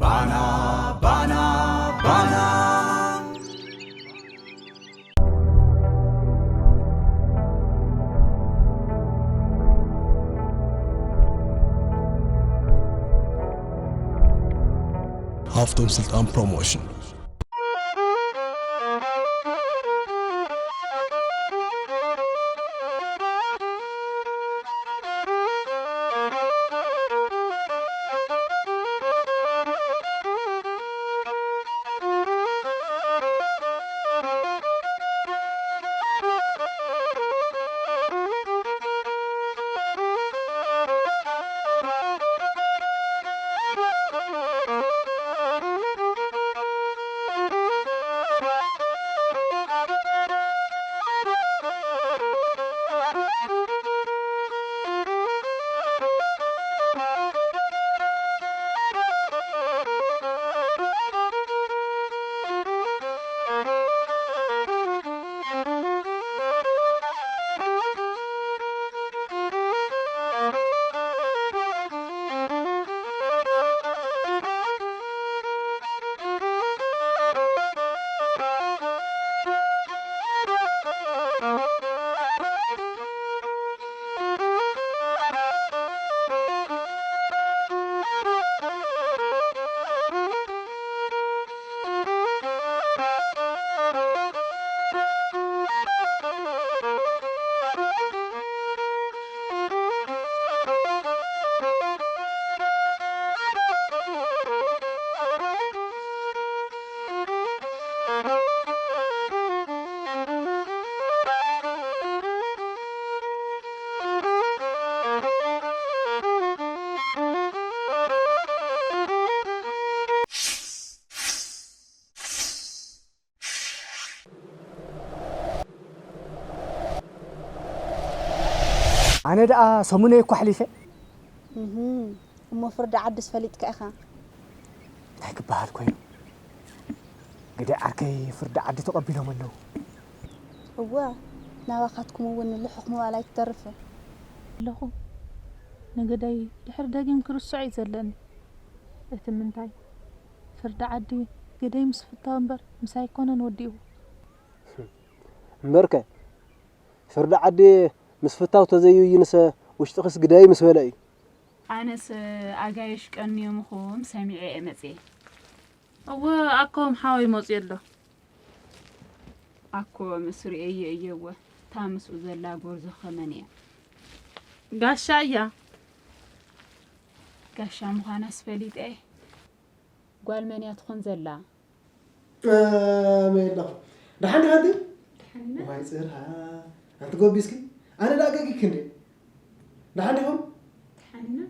ባና ባና ባና። ሃፍቶም ስልጣን ፕሮሞሽን። ኣነ ደኣ ሰሙነይ እኮ ኣሕሊፈ። እህም፣ እሞ ፍርዲ ዓድስ ፈሊጥካ ኢኻ? እንታይ ክበሃል ኮይኑ? ግደ ዓርከይ ፍርዲ ዓዲ ተቐቢሎም ኣለዉ። እወ፣ ናባኻትኩም እውን ልሑኽ ምባል ኣይትተርፍን። ኣለኹ። ንግደይ ድሕሪ ደጊም ክርስዖ እዩ ዘለኒ። እቲ ምንታይ? ፍርዲ ዓዲ ግደይ ምስ ፍታው እምበር ምስ ኣይኮነን ወዲእዎ። እምበርከ፣ ፍርዲ ዓዲ ምስ ፍታው ተዘይውይንሰ ውሽጥኽስ ግደይ ምስ በለ እዩ። ኣነስ ኣጋይሽ ቀንዮምኹም ሰሚዐ እየ መጽየ። እወ፣ ኣኮም ሓወይ መጽዩ ኣሎ። ኣኮ ምስ ርእየዮ እየ እወ፣ እታ ምስኡ ዘላ ጎርዞ ኸ መን እያ? ጋሻ እያ። ጋሻ ምዃናስ ፈሊጠ እየ። ጓል መን እያ ትኾን ዘላ? ኣሜን ኣለኹ። ደሓን ዲኻ ኣደይ? ደሓን ኢና። ዋይ ጽርሃ፣ ኣንቲ ጎቢስኪ? ኣነ ደኣ ገጊክ እንዴ? ደሓን ዲኹም? ደሓን ኢና።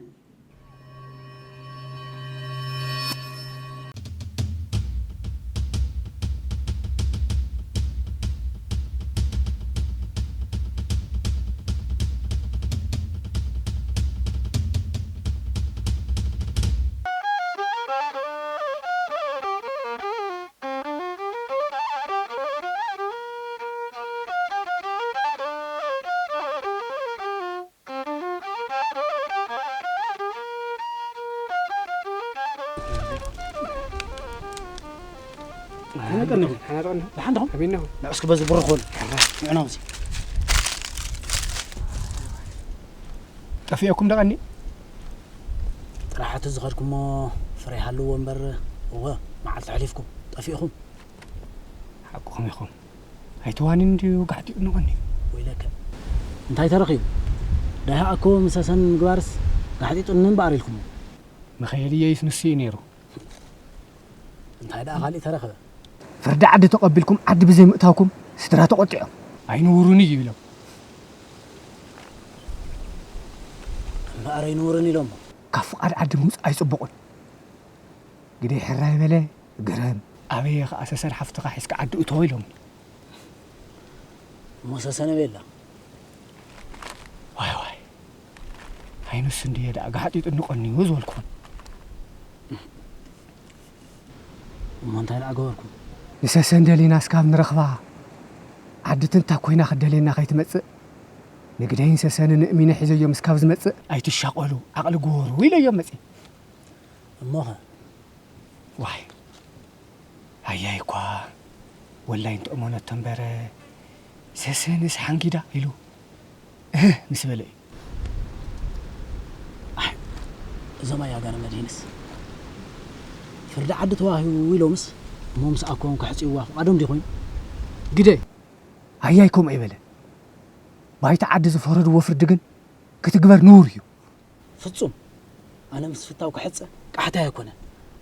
ሓናቀ እንዲኹም? ሓናቀ እንዲኹም? ደሓን ዲኹም? ከመይ እንዲኹም? ንዑ እስኪ በዚ ብሩኽ በሉ። ንዑ ናብዚ። ጠፊኦኩም ደቐኒ? ጥራሕ እቲ ዝኸድኩሞ ፍረ ይሃልዎ እምበር፣ እወ፣ መዓልቲ ኣሕሊፍኩም ጠፊእኹም። ሓቅኹም ኢኹም። ኣይተዋንን ድዩ ጋሕጢኡ ንቐኒ? ወይለከ። እንታይ ተረኺቡ? ደሃ ኣኮ ምሰሰን ምግባርስ ጋሕጢጡኒ እምበኣር ኢልኩሞ። መኸየድየይስ ንሱ እዩ ነይሩ። እንታይ ደኣ ካሊእ ተረኸበ? ፍርዲ ዓዲ ተቐቢልኩም ዓዲ ብዘይምእታውኩም ስድራ ተቖጢዖም። ኣይንውሩን እዩ ኢሎም። እምበኣር ኣይንውርን ኢሎሞ። ካብ ፍቓድ ዓዲ ምውጻእ ኣይጽቡቕን። ግደይ ሕራይ በለ፣ ግረም። ኣበየ ኸኣ ሰሰን ሓፍትኻ ሒዝካ ዓዲ እቶ ኢሎምኒ። እሞ ሰሰን ኣበይ ኣላ? ዋይ ዋይ። ኣይ ንሱ እንድየ ደኣ ጋሕጢጡ እንቐንዩ ዝበልኩኹም። እሞ እንታይ ደኣ ገበርኩም? ንሰሰን ደሊና እስካብ ንረኽባ፣ ዓዲ ትንታ ኮይና ክደልየና ከይትመጽእ፣ ንግደይን ሰሰንን እሚነ ሒዘዮም እስካብ ዝመጽእ፣ ኣይትሻቐሉ፣ ዓቕሊ ግበሩ ኢለዮም መጺእ። እሞኸ? ዋይ ኣያይ እኳ ወላይ እንተእመነቶ እምበር ሰሰንስ ሓንጊዳ ኢሉ እህ ምስ በለ እዩ። ኣይ፣ እዞም ኣያ ጋር መድህንስ ፍርዲ ዓዲ ተዋሂቡ ኢሎምስ እሞ ምስ ኣኮም ከሕፅይዋ ፍቓዶም ዲኾይኑ? ግደ ኣያይ ከምኡ ኣይበለ። ባይታ ዓዲ ዝፈረድዎ ፍርዲ ግን ክትግበር ንቡር እዩ። ፍጹም ኣነ ምስ ፍታው ክሕጸ ቃሕታይ ኣይኮነን።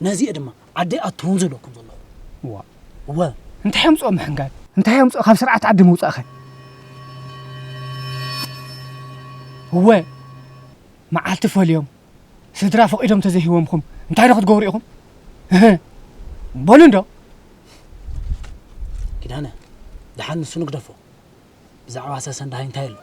ነዚኤ ድማ ዓደይ ኣትውን ዝብለኩም ዘለኹ። እዋ እወ እንታይ የምጽኦ ምሕንጋድ እንታይ የምጽኦ ካብ ስርዓት ዓዲ ምውጻእኸ? እወ መዓልቲ ፈልዮም ስድራ ፈቒዶም ተዘይህቦምኹም እንታይ ዶ ክትገብሩ ኢኹም? እህ በሉ እንዶ። ኪዳነ ደሓን ንሱ ንግደፎ። ብዛዕባ ሰሰን ደሃይ እንታይ ኣሎ?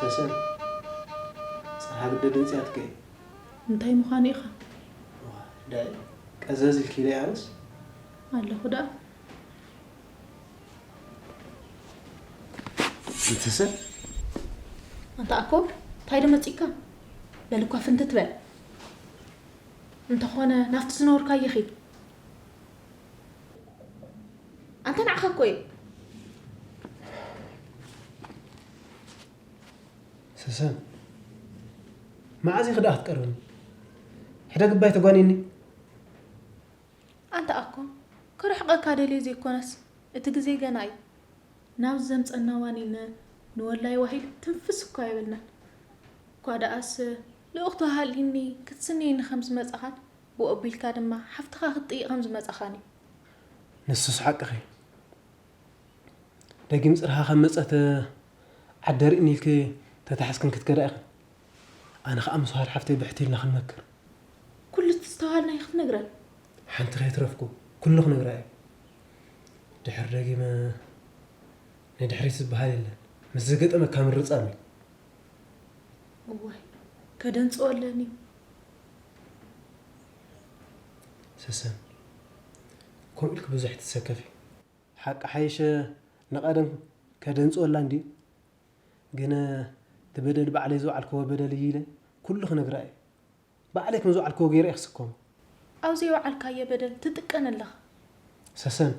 ሰሰን፣ ጽርሃ ግደ ድምጺ ኣትከይ። እንታይ ምዃኑ ኢኻ? ዳይ፣ ቀዘዝ ኢልኪ ኢለይ ኣነስ። ኣለኹ ደኣ። ሰሰን፣ ኣንታ ኣኮ እንታይ ዶ መጺካ? በል እኳ ፍንትት በል። እንተኾነ ናብቲ ዝነበርካዮ ኺድ። ኣንታ ንዓኻ እኮ እየ። ሰሰን፣ መዓዝ ኢኺ ደኣ ክትቀርብኒ? ሕደግ እባ ኣይተጓንየኒ። ኣንታ ኣኮ ክርሕቐካ ደልየ ዘይኮነስ እቲ ግዜ ገና እዩ። ናብዚ ዘምጸና ዋኒነ ንወላይ ዋሂድ ትንፍስ እኳ የብልናን። እኳ ደኣስ ልእኽቶ ሃልይኒ ክትስንየኒ ከም ዝመጻኻን ብኡ ኣቢልካ ድማ ሓፍትኻ ክትጥይቕ ከም ዝመጻኻን እዩ። ንሱስ ሓቅኺ። ደጊም ጽርሃ ካብ መጸት ዓዲ ኣርእኒ ኢልኪ ተታሒዝክን ክትከዳ ኢኽን። ኣነ ኸኣ ምስ ዋህድ ሓፍተይ ብሕት ኢልና ክንመክር። ኩሉ ዝተስተውሃልና እዩ ክትነግረን። ሓንቲ ከይትረፍኩ ኩሉ ክነግራ እየ። ድሕሪ ደጊመ ንድሕሪት ዝበሃል የለን። ምስ ዝገጠመካ ምርጻም እዩ። እዋይ ከደንጽኦ ኣለኒ። ሰሰን ከምኡ ኢልክ ብዙሕ ትሰከፊ። ሓቂ ሓይሸ ንቐደም ከደንጽወላ እንድዩ። ግን እቲ በደል ባዕለይ ዝወዓልክዎ በደል እዩ ኢለ ኩሉ ክነግራ እየ። ባዕለይ ከም ዝወዓልክዎ ገይረ እየ ክስከሞ። ኣብ ዘይወዓልካዮ በደል ትጥቀን ኣለኻ። ሰሰን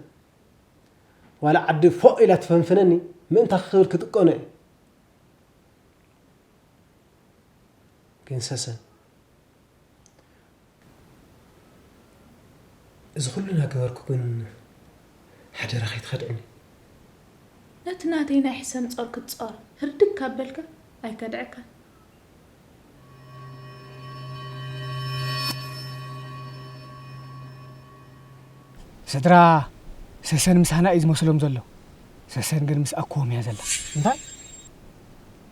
ዋላ ዓዲ ፎእ ኢላ ትፈንፍነኒ ምእንታ ክብል ክጥቀኖ እየ። ግን ሰሰን እዚ ኩሉ እናገበርኩ ግን ሓደራ ከይትኸድዕኒ። ነቲ ናተይ ናይ ሕሰም ጾር ክትጾር ህርድግ ካብ በልካ ኣይከድዐካን። ስድራ ሰሰን ምሳና እዩ ዝመስሎም ዘሎ። ሰሰን ግን ምስ ኣኮም እያ ዘላ። እንታይ?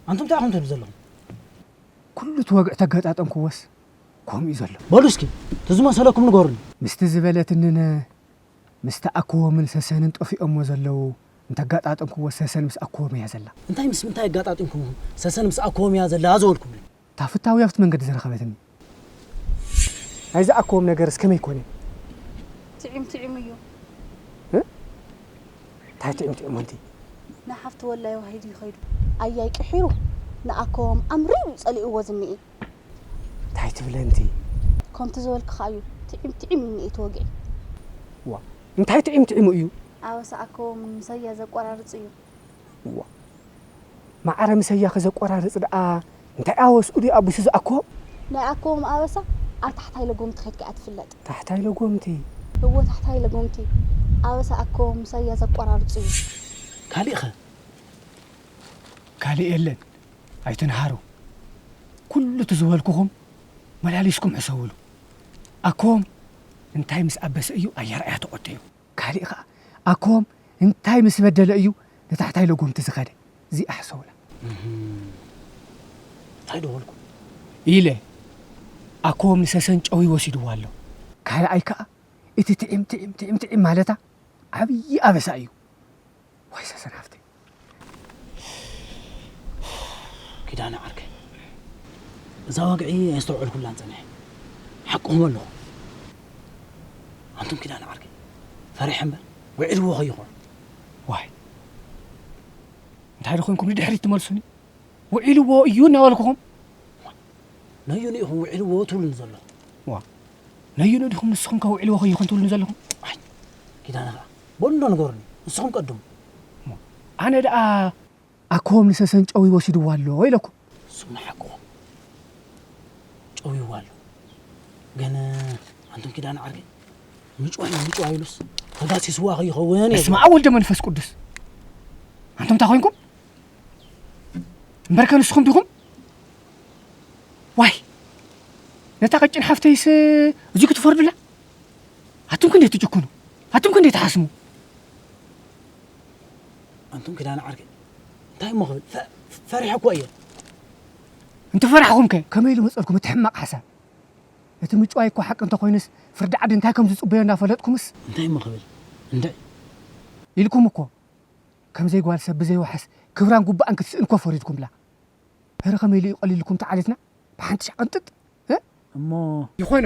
ኣንቱም እንታይ ኢኹም ትብሉ ዘለኹም? ኩሉ እቲ ወግዒ ተጋጣጠምክዎስ ከምኡ እዩ ዘሎ። በሉ እስኪ እቲ ዝመሰለኩም ንገሩኒ። ምስቲ ዝበለትንን ምስቲ ኣኮምን ሰሰንን ጠፊኦሞ ዘለዉ እንተጋጣጠምክዎ ሰሰን ምስ ኣኮም እያ ዘላ። እንታይ ምስ ምንታይ ኣጋጣጢምኩም ሰሰን ምስ ኣኮም እያ ዘላ ዝበልኩምኒ? እታ ፍታዊ ኣብቲ መንገዲ ዝረኸበትኒ። ናይዚ ኣኮም ነገርስ ከመይ ኮነ? ትዒም ትዒም እዩ። እንታይ ትዒም ትዒም ኣንቲ? ንሓፍቲ ወላይ ዋሂድ እዩ ከይዱ ኣያይ ቅሒሩ ንኣኮም ኣምሪሩ ጸሊእዎ ዝኒኤ። እንታይ ትብለ ኣንቲ? ከምቲ ዝበልክኻ እዩ ትዒም ትዒም እዩ እኒኤ እቲ ወግዒ። ዋ እንታይ ትዒም ትዒሙ እዩ? ኣበሳ ኣኮም ምሰያ ዘቆራርጽ እዩ። ዋ ማዕረ ምሰያ ከዘቆራርጽ ደኣ እንታይ ኣወስኡ ድዩ ኣቢሱ ዝኣኮ? ናይ ኣኮም ኣበሳ ኣብ ታሕታይ ለጎምቲ ኸድካ እያ ትፍለጥ። ታሕታይ ለጎምቲ? እወ ታሕታይ ለጎምቲ ኣበሳ ኣኮም ምሰያ ዘቆራርጽ እዩ። ካሊእ ኸ? ካሊእ የለን ኣይትንሃሩ። ኩሉ እቲ ዝበልኩኹም መላሊስኩም ሕሰብሉ። ኣኮም እንታይ ምስ ኣበሰ እዩ ኣየርኣያ ተቖተዩ። ካሊእ ኸኣ ኣኮም እንታይ ምስ በደለ እዩ ንታሕታይ ለጎምቲ ዝኸደ? እዚኣ ሕሰቡላ። እንታይ ዶ በልኩ? ኢለ ኣኮም ንሰሰን ጨውዩ ወሲድዋ ኣሎ። ካልኣይ ከኣ እቲ ትዒም ትዒም ትዒም ትዒም ማለታ ዓብዪ ኣበሳ እዩ። ዋይ ሰሰን ሃፍተይ። ኪዳነ ዓርከይ እዛ ወግዒ ኣየስተውዐልኩላን ጸኒሐ። ሓቅኹም ኣለኹም። ኣንቱም ኪዳነ ዓርከይ ፈሪሐ እምበር ውዒልዎ ከይኾን። ዋይ እንታይ ደኾንኩም ንድሕሪት ትመልሱኒ? ውዒልዎ እዩ እናበልኩኹም። ነዩኑ ኢኹም ውዒልዎ ትብሉኒ ዘለኹም? ዋ፣ ነዩኑ ዲኹም ንስኹም ከ ውዒልዎ ከይኹም ትብሉኒ ዘለኹም? ኣይ፣ ኪዳነ ኸዓ፣ በሉ እንዶ ንገሩኒ፣ ንስኹም ቀድሙ። እሞ፣ ኣነ ደኣ ኣኮም ንሰሰን ጨው ይወሲድዋ ኣሎ ኢለኩም። ንስኹም ንሓቅኹም። ጨው ይዋ ኣሎ። ግን ኣንቱም ኪዳነ ዓርከይ፣ ምጭዋይ ምጭዋይ ኢሉስ ተጋሲስዋ ከይኸውን እዩ። በስመ ኣብ ወልደ መንፈስ ቅዱስ። ኣንቱም እንታይ ኮይንኩም? እምበርከ ንስኹም ዲኹም? ዋይ፣ ነታ ቀጭን ሓፍተይስ እዚ ክትፈርዱላ? ኣቱም ክንደይ ትጭክኑ? ኣቱም ክንደይ ትሓስሙ? ኣንቱም ኪዳነ ዓርከይ፣ እንታይ እሞ ክብል? ፈ-፣ ፈሪሐ እኮ እየ። እንተፈራሕኹም ከ ከመይ ኢሉ መጸልኩም እቲ ሕማቕ ሓሳብ? እቲ ምጭዋይ እኮ ሓቂ እንተኾይኑስ ፍርዲ ዓዲ እንታይ ከም ዝጽበዮ እናፈለጥኩምስ እንታይ እሞ ክብል? እንታይ? ኢልኩም እኮ። ከምዘይ ጓል ሰብ ብዘይወሓስ ክብራን ጉባኣን ክትስእን እኮ ፈሪድኩምላ። ኧረ ከመይ ኢሉ እዩ ቀሊልኩም ተዓሊትና ብሓንቲ ሻቕ ቅንጥጥ፣ እ? እሞ ይኾኖ፣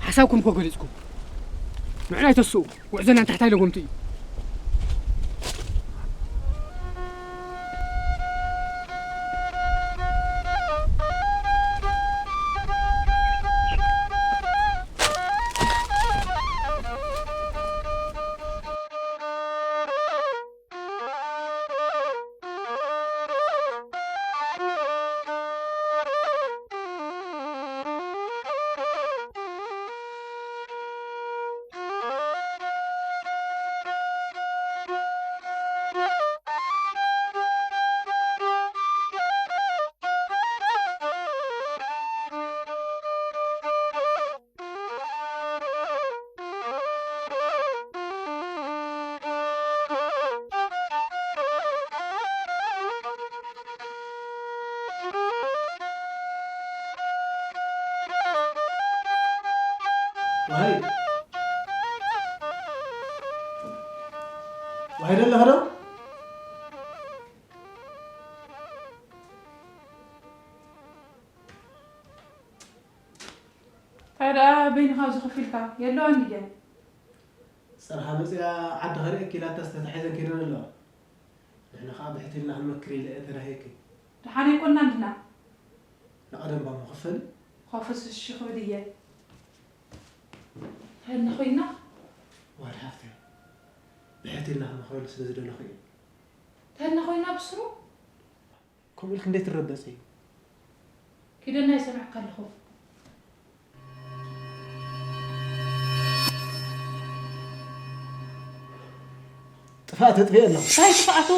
ሓሳብኩም እኮ ገሊጽኩም። ንዑና ኣይተስኡ፣ ጉዕዞና ንታሕታይ ለጎምቲ እዩ። ዋይ፣ ዋይ ደለኻ ዶ? እንታይ ደኣ በይንኻ ኣብዚ ኮፍ ኢልካ? የለዋን ድየን? ጸርሃ መጺኣ ዓዲ ከርእየኪ ኢላታስ ተታሒዘን ከይደን ኣለዋ። ንሕና ከኣ ብሕት ኢልና ክንመክር ኢለ እየ ተናሂየኪ። ደሓን ኣይኮናን ድና? ንቐደም ባሞ ክፈሊ። ኮፍስ እሺ ክብል እየ። እንታይ ኮይና? ዋድ ሃፍተይ። ብሕት ኢልና ክንመኽረሉ ስለ ዝደለኹ እየ። እንታይ ኮይና ብስሩ? ከምኡ ኢልክ እንዴት ትረበጽ እዩ? ኪደና ይሰምዐካ ኣለኹ። ጥፋእ ተጥፍኤ ኣለኹ። እንታይ ጥፋኣቱ?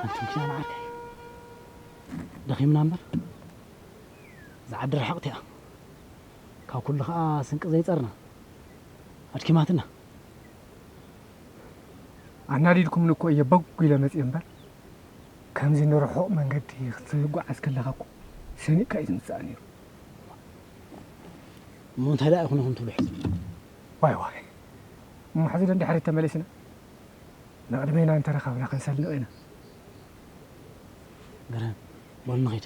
ኣንቱም ኪዳነ ዓርከይ፣ ደኺምና እምበር፣ እዛ ዓዲ ርሕቕቲ እያ። ካብ ኩሉ ኸኣ ስንቂ ዘይጸርና፣ ኣድኪማትና። ኣናዲድኩምኒ እኮ እየ በጉ ኢለ መጽየ እምበር፣ ከምዚ ንርሑቕ መንገዲ ክትጓዓዝ ከለኻ እኮ ሰኒቕካ እዩ ዝምጽኣ ነይሩ። እሞ እንታይ ደኣ ይኹንኹም ትብሉ ሕጂ? ዋይ ዋይ። እሞ ሕዚ ዶ ንድሕሪት ተመሊስና? ንቕድሜና እንተረኻብና ክንሰንቕ ኢና። ገረን፣ በሉ ንኺድ።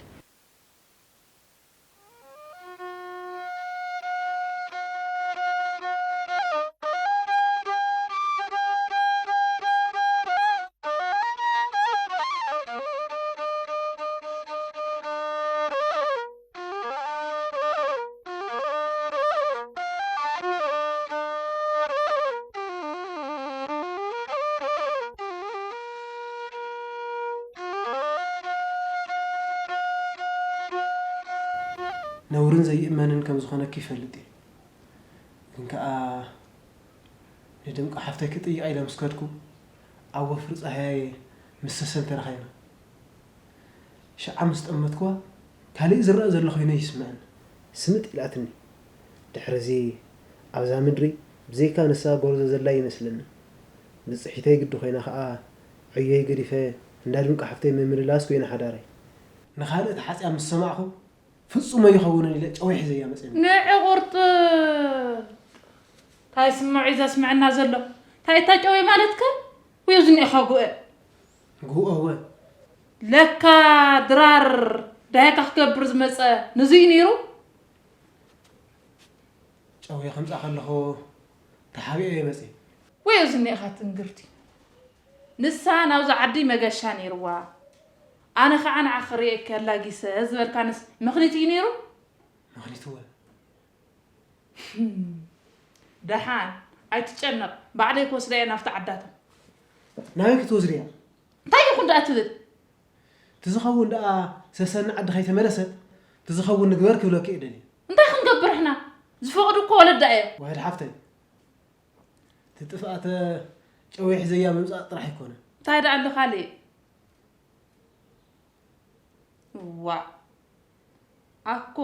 ነውርን ዘይእመንን ከም ዝኾነኪ ይፈልጥ እየ። ግን ከኣ ንድምቂ ሓፍተይ ክጥይቓ ኢለ ምስ ከድኩ፣ ኣብ ወፍሪ ጸሃያይ ምስ ሰሰን ተራኺብና። ሽዓ ምስ ጠመትክዋ፣ ካልእ ዝረኣ ዘሎ ኮይኑ ይስምዐኒ። ስምጥ ኢላትኒ። ድሕርዚ ኣብዛ ምድሪ ብዘይካ ንሳ ጎርዞ ዘላ ይመስለኒ። ብጽሒተይ ግዲ ኮይና ከኣ፣ ዕዮይ ገዲፈ እንዳ ድምቂ ሓፍተይ ምምልላስ ኮይኑ ሓዳረይ። ንኻልእ ተሓጽያ ምስ ሰማዕኹ፣ ፍጹም ኣይኸውንን ኢለ ጨወይ ሒዘያ መጽእኒ። ንዒ ቁርጥ! እንታይ ስምዑ እዩ ዘስምዐና ዘሎ? እንታይ እታ ጨወይ ማለትከ? ወይ እዚ እኒኤኻ ጉአ? ጉአ እወ። ለካ ድራር ዳሄካ ክገብር ዝመጸ ንዙይ ነይሩ? ጨወይ ከምጻ ከለኹ ተሓቢኤ እየ መጽእ። ወይ እዚ እኒኤኻ ትንግርቲ። ንሳ ናብዚ ዓዲ መገሻ ነይርዋ። ኣነ ኸዓ ንዓኺ ክርእየኪ ኣላጊሰ ዝበልካንስ ምኽኒት እዩ ነይሩ? ምኽኒት እወ። ደሓን፣ ኣይትጨነቕ፣ ባዕለይ ክወስዳ እየ ናብቲ ዓዳቶም። ናበይ ክትወስድያ? እንታይ ይኹን ደኣ ትብል? ትዝኸውን ደኣ ሰሰን ዓዲ ከይተመለሰት፣ ትዝኸውን ንግበር ክብለኪ እየ ደልየ። እንታይ ክንገብር ሕና? ዝፈቕዱ እኮ ወለዳ እየ። ዋህድ ሓፍተይ፣ ትጥፍኣተ ጨወይ ሒዘያ ምምጻእ ጥራሕ ኣይኮነን። እንታይ ደኣ ኣሎ ካልእ? ዋእ፣ ኣኮ፣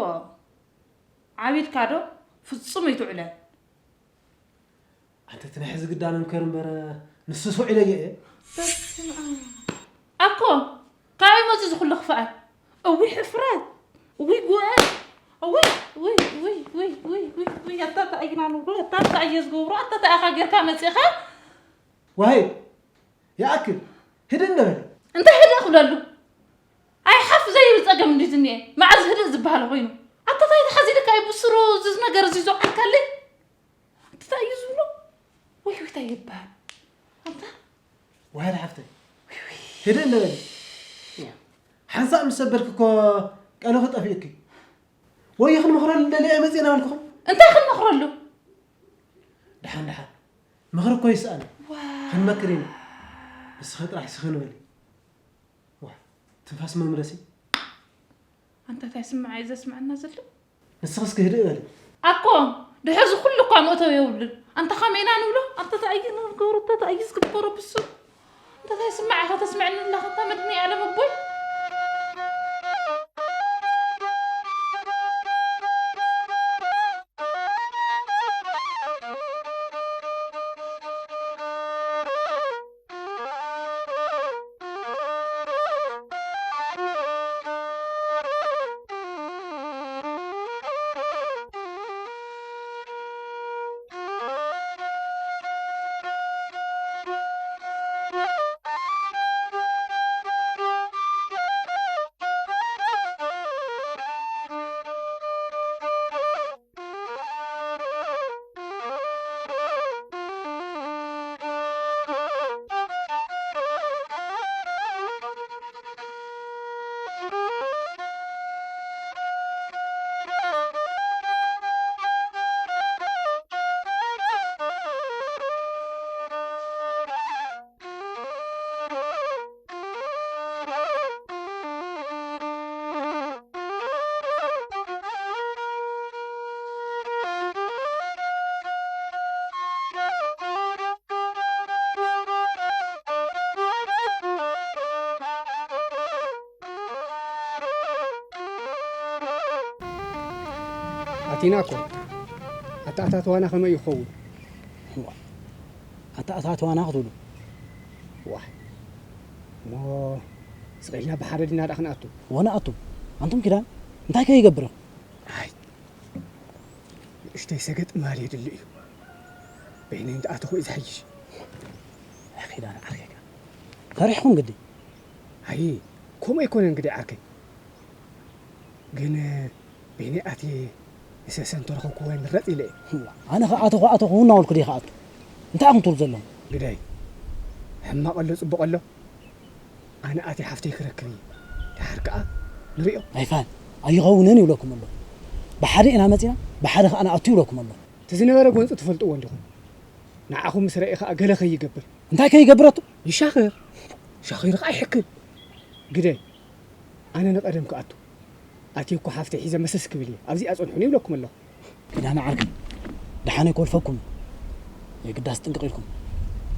ዓቢድካ ዶ? ፍጹም ኣይትውዕለን። ኣንተ እቲ ናይ ሕዚ ግዳን እንከር እምበር፣ ንሱስ ውዒለዮ እየ። በስመ ኣብ። ኣኮ፣ ካበይ መጺኡ እዚ ኩሉ ክፍኣት? እውይ ሕፍረት፣ እውይ ጉአት፣ እውይ፣ እውይ፣ እውይ፣ እውይ፣ እውይ፣ እውይ፣ ኣታ እንታይ ኢና ንብሎ፣ ኣታ እንታይ እየ ዝገብሮ፣ ኣታ እንታይ ኢኻ ጌርካ መጺኻ? ዋሄ፣ ይኣክል፣ ህድእ እንበል። እንታይ ህድእ ክብለሉ? ኣይ ሓፍ ዘይብል ጸገም እንድዩ ዝኒኤ። መዓዝ ህድእ ዝበሃል ኮይኑ? ኣታ እንታይ ተሓዚልካ እዩ ብስሩ እዚ ነገር እዚ ዝወዓልካለይ? ኣታ እንታይ እዩ ዝብሎ? ወይ ወይ እንታይ ይበሃል? ኣታ ዋህድ ሓፍተይ፣ ህድእ እንበል። ሓንሳእ ምስ ሰበርኪ እኮ ቀለኺ ጠፊእኪ። ወይ ክንመኽረሉ እንደልያ መጺእና በልክኹም። እንታይ ክንመኽረሉ? ደሓን ደሓን። ምኽሪ እኮ ይስኣን። ዋ። ክንመክር ኢና። ንስኺ ጥራሕ ስኽን በሊ። ዋ፣ ትንፋስ መምለሲ። ኣንታ እንታይ ስምዓ እዩ ዘስምዐና ዘሎ? ንስኺ እስኪ ህድእ በሊ። ኣኮ፣ ድሕዚ ኩሉ እኳ መእተዊ የብሉን። ኣንታ ከመይ ኢና ንብሎ? ኣንታ እንታይ እዩ ንገብሮ? ኣንታ እንታይ እዩ ዝግበሮ ብሱ? ኣንታ እንታይ ስምዓ ኢኻ ተስምዐኒ ኣለኻ? ኣንታ መድኒ ዓለም ኣቦይ። ኣቲና እኮ። ኣተኣታትዋና ከመይ ይኸውን? እዋ፣ ኣተኣታትዋና ክትብሉ? ዋይ፣ እሞ ስቕ ኢልና ብሓደ ዲና ደኣ ክንኣቱ? እወ፣ ንኣቱ። ኣንቱም ኪዳን፣ እንታይ ከ ይገብር? ኣይ፣ ንእሽተይ ሰገጥ ማል የድሊ እዩ። በይነይ እንተኣተኹ እዩ ዝሓይሽ። ኣይ ኪዳነ ዓርከይ፣ ፈሪሕኩም ግዲ። ኣይ፣ ከምኡ ኣይኮነን ግዲ ዓርከይ። ግን በይነይ ኣትየ ንሰሰን ተረኸብኩዎ ይምረጽ ኢለ እየ። ኣነ ኸኣ ኣተኹ ኣተኹ እናበልኩ ድየ ክኣቱ? እንታይ ኢኹም ትብሉ ዘለኹም? ግዳይ፣ ሕማቕ ኣሎ ጽቡቕ ኣሎ? ኣነ ኣትየ ሓፍተይ ክረክብ እየ። ደሓር ከኣ ንሪኦ። ኣይፋል፣ ኣይኸውንን ይብለኩም ኣሎ። ብሓደ ኢና መጺና፣ ብሓደ ከኣ ንኣቱ ይብለኩም ኣሎ። እቲ ዝነበረ ጎንጺ ትፈልጥዎ እንዲኹም። ንዓኹም ምስ ረኤ ከኣ ገለ ከይገብር። እንታይ ከይገብር ኣቱ? ይሻኽር። ሻኺሩ ከኣ ይሕክል። ግደይ፣ ኣነ ንቐደም ክኣቱ። ኣትየ እኮ ሓፍተይ ሒዘ መሰስ ክብል እየ። ኣብዚኣ ጸንሑኒ ይብለኩም ኣለኹ። ኪዳነ ዓርከይ፣ ደሓን ኣይኮልፈኩም። የግዳስ ጥንቅቕ ኢልኩም።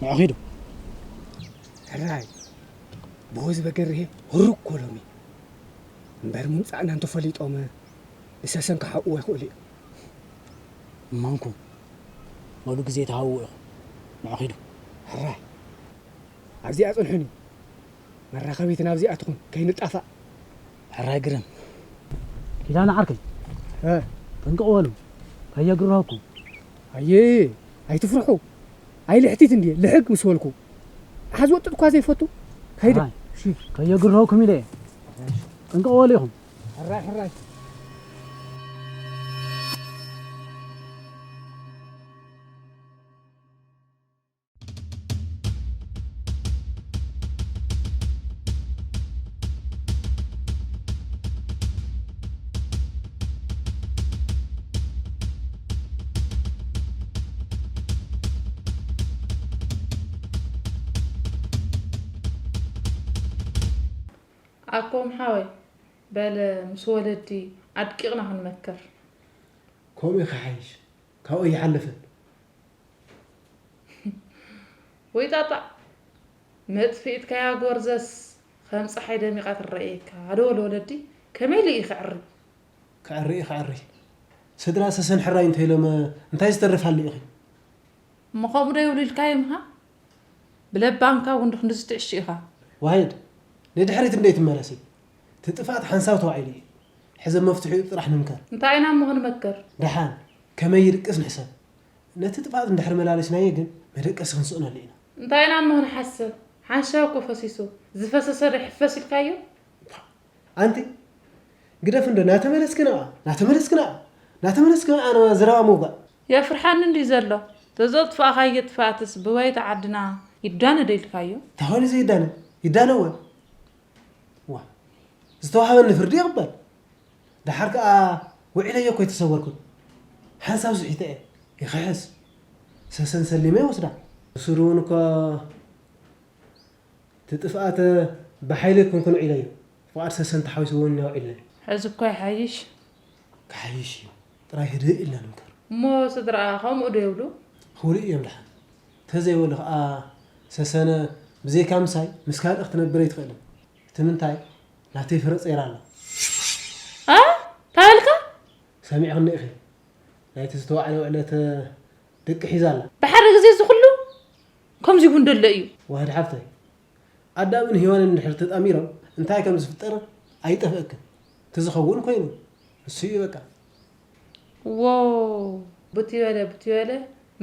ንዑ ኺዱ። ሕራይ፣ ብወዚ በገርሄ ህሩክ ኮሎሚ። እምበር ምምጻእና እንተፈሊጦም ንሰሰን ክሓብእዎ ይኽእሉ እዮም። እማንኩም፣ መሉ ግዜ ተሃውዎ ኢኹም። ንዑ ኺዱ። ሕራይ፣ ኣብዚኣ ጽንሑኒ። መራኸቢት ናብዚኣ ትኹን፣ ከይንጣፋእ። ሕራይ ግርም። ኪዳነ ዓርከይ፣ እ። ጥንቅቕ በሉ፣ ከየግርሀኩም። ኣየ፣ ኣይትፍርሑ። ኣይልሕቲት እንድየ፣ ልሕግ ምስ በልኩ። ሓዝ ወጥጥ እኳ ዘይፈቱ። ከይደ። ሕራይ፣ እሺ። ከየግርሀኩም ኢለ እየ። ጥንቅቕ በሉ ኢኹም። ሕራይ፣ ሕራይ። ኣኮም ሓወይ፣ በለ ምስ ወለዲ ኣድቂቕና ክንመክር። ከምኡ እዩ ክሓይሽ፣ ካብኡ ኣይሓልፍን። ወይ ጣጣ፣ መጥፍኢትካያ ጎርዘስ ከም ጸሓይ ደሚቓ ትረኣየካ። ኣደ ወለወለዲ ከመይ ኢሉ እዩ ክዕሪ? ክዕሪ እዩ ክዕሪ። ስድራ ሰሰን ሕራይ እንተኢሎም እንታይ ዝተርፍ ኣሎ ኢኺ? እሞ ከምኡ ዶ ይብሉ ኢልካ ይምሃ? ብለባምካ እውን ክንድዚ ትዕሺ ኢኻ። ዋሂድ፣ ንድሕሪት እንዴት ትመለሲ? እቲ ጥፍኣት ሓንሳብ ተዋዒሉ እዩ። ሕዚ መፍትሒኡ ጥራሕ ንምከር። እንታይ ኢና እሞ ክንመክር? ደሓን፣ ከመይ ይድቅስ ንሕሰብ። ነቲ ጥፍኣት እንድሕር መላሊስናዮ ግን መደቀሲ ክንስእነሉ ኢና። እንታይ ኢና እሞ ክንሓስብ? ሓንሻው እኮ ፈሲሱ። ዝፈሰሰ ዶ ይሕፈስ ኢልካዮ? ኣንቲ፣ ግደፍ እንዶ፣ ናተመለስክና፣ ናተመለስክና፣ ናተመለስክና ኣነ ዝረባ ምውጋእ። የፍርሓኒ እንድዩ ዘሎ። ተዘጥፋእካዮ ጥፍኣትስ ብባይታ ዓድና ይዳነ ዶ ኢልካዮ? ተኾይኑ ዘይዳነ፣ ይዳነ እወ። ዋ፣ ዝተዋህበኒ ፍርዲ ይቕበል። ደሓር ከኣ ውዒለዮ እኮ ኣይተሰወርኩን። ሓንሳብ ስሒተ እየ። ይኽሕስ። ሰሰን ሰሊመ ይወስዳ። ብስሩ እውን እኮ እቲ ጥፍኣት ብሓይሊ ኣይኮንኩን ውዒለዮ። ፍቓድ ሰሰን ተሓዊስዎ እውን እኒኦ ውዒለዮ። ሕዚ እኮ ይሓይሽ። ክሓይሽ እዩ። ጥራይ ህድእ ኢልና ንምከር። እሞ ስድራኣ ከምኡ ዶ ይብሉ? ክብሉ እዮም ደሓን። ተዘይበሉ ኸኣ ሰሰነ ብዘይካ ምሳይ ምስ ካልእ ክትነብር ኣይትኽእልን። እቲ ምንታይ ናተይ ፍረ ጸይራ ኣላ። ኣ? እንታይ በልካ? ሰሚዕኽኒ ኢኺ። ናይቲ ዝተዋዕለ ውዕለት ደቂ ሒዛ ኣላ። ብሓደ ግዜ እዚ ኩሉ ከምዚ እውን ደሎ እዩ። ዋህድ ሓፍተይ፣ ኣዳምን ሄዋንን እንድሕር ተጣሚሮም እንታይ ከም ዝፍጠር ኣይጠፍአክን። እቲ ዝኸውን ኮይኑ፣ ንሱ እዩ በቃ። ዎ፣ ብቲ በለ፣ ብቲ በለ፣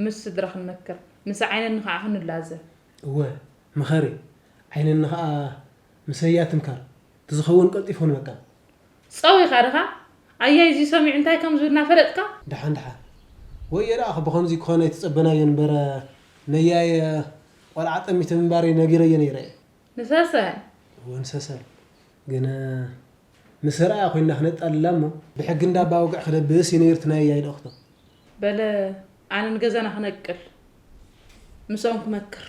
ምስ ስድራ ክንመክር፣ ምስ ዓይነኒ ኸዓ ክንላዘብ። እወ፣ ምኸሪ፣ ዓይነኒ ኸዓ ምሰያ ትምከር። እቲ ዝኸውን ቀልጢፉ ክንበቃ። ጸው ኢኻ ድኻ? ኣያይ እዚ ሰሚዑ እንታይ ከም ዝብል እናፈለጥካ? ደሓን፣ ደሓን። ወዮ ደኣ ብኸምዚ ክኾን ኣይተጸበናዮ እምበር፣ ነያይ ቆልዓ ጠሚተ ምንባረይ ነጊረዮ ነይረ እየ። ንሰሰን? እወ፣ ንሰሰን። ግን ምስ ርኣያ ኮይንና ክነጣልላ እሞ፣ ብሕጊ እንዳ ኣባ ወግዒ ክለብስ እዩ ነይሩ እቲ ናይ ኣያይ ልእኽቶ። በለ፣ ኣነ ንገዛና ክነቅል፣ ምስኦም ክመክር።